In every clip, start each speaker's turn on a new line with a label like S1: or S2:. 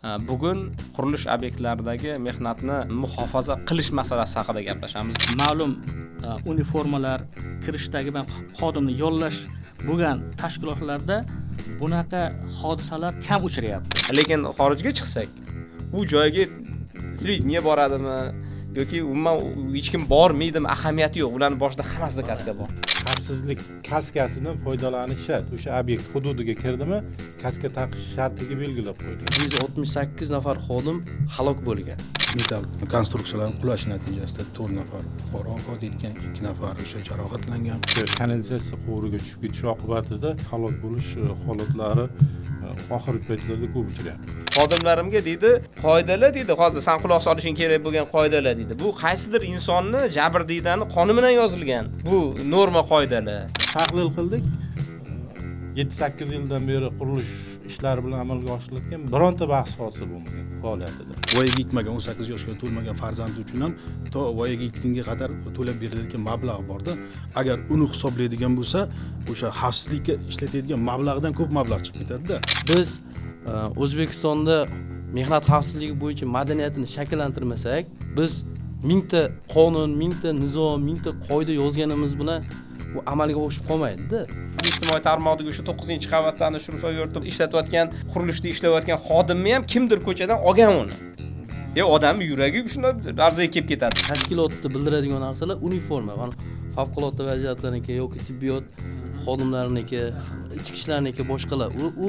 S1: Bugun qurilish obyektlaridagi mehnatni muhofaza qilish masalasi haqida gaplashamiz.
S2: Ma'lum uniformalar kirishdagi xodimni yollash bo'lgan tashkilotlarda bunaqa hodisalar kam uchrayapti.
S1: Lekin xorijga chiqsak, u joyga televideniye boradimi yoki umuman hech kim bormaydimi, ahamiyati yo'q. Ularning boshida hammasida kaska bor.
S3: Xavfsizlik kaskasidan foydalanish shart. O'sha obyekt hududiga kirdimi, kaska taqish shartligi belgilab qo'yilgan.
S4: 168 nafar xodim halok bo'lgan.
S5: Metall konstruksiyalarning qulashi natijasida 4 nafar fuqaro vafot etgan, 2 nafar o'sha jarohatlangan.
S3: Kanalizatsiya quvuriga tushib ketish oqibatida halok bo'lish holatlari oxirgi paytlarda ko'p uchrayapti.
S1: Xodimlarimga deydi, qoidalar deydi, hozir san quloq solishing kerak bo'lgan qoidalar deydi. Bu qaysidir insonni jabrdiydani qoni bilan yozilgan. Bu norma qoidalar.
S3: Tahlil qildik. 7-8 yildan beri qurilish ishlari bilan amalga oshirilayotgan bironta bahs hosil bo'lmagan faoliyatida.
S5: Voyaga yetmagan, 18 yoshga to'lmagan farzandi uchun ham to voyaga yetgunga qadar to'lab beriladigan mablag' borda. Agar uni hisoblaydigan bo'lsa, o'sha xavfsizlikka ishlatadigan mablag'dan ko'p mablag' chiqib ketadi-da.
S4: Biz O'zbekistonda mehnat xavfsizligi bo'yicha madaniyatini shakllantirmasak, biz mingta qonun, mingta nizom, mingta qoida yozganimiz bilan bu amalga oshib qolmaydi-da.
S1: Ijtimoiy tarmoqdagi o'sha 9-qavatdan shurfa yoritib ishlatayotgan, qurilishda ishlayotgan xodimni ham kimdir ko'chadan olgan uni. Ya odamning yuragi shunday larzaga kelib ketadi.
S4: Tashkilotda bildiradigan narsalar uniforma, mana favqulodda vaziyatlarniki yoki tibbiyot xodimlariniki, ichki ishlarniki, boshqalar. U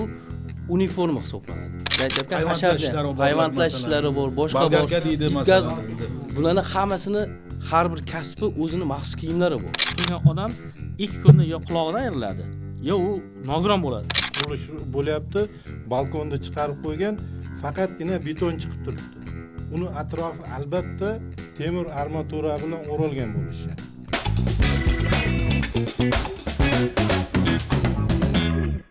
S4: uniforma hisoblanadi. Aytyapman,
S5: Payvandlash ishlari bor,
S4: payvandlash
S5: masalan.
S4: ishlari bor, boshqa bor.
S5: Bolgarka deydi masalan.
S4: Bularni hammasini har bir kasbi o'zini maxsus kiyimlari bor.
S2: Turgan odam 2 kunda yo qulog'idan ayriladi, yo u nogiron bo'ladi.
S3: Qurilish bo'lyapti, balkonda chiqarib qo'ygan, faqatgina beton chiqib turibdi. Uni atrofi albatta temir armatura bilan o'ralgan bo'lishi shart.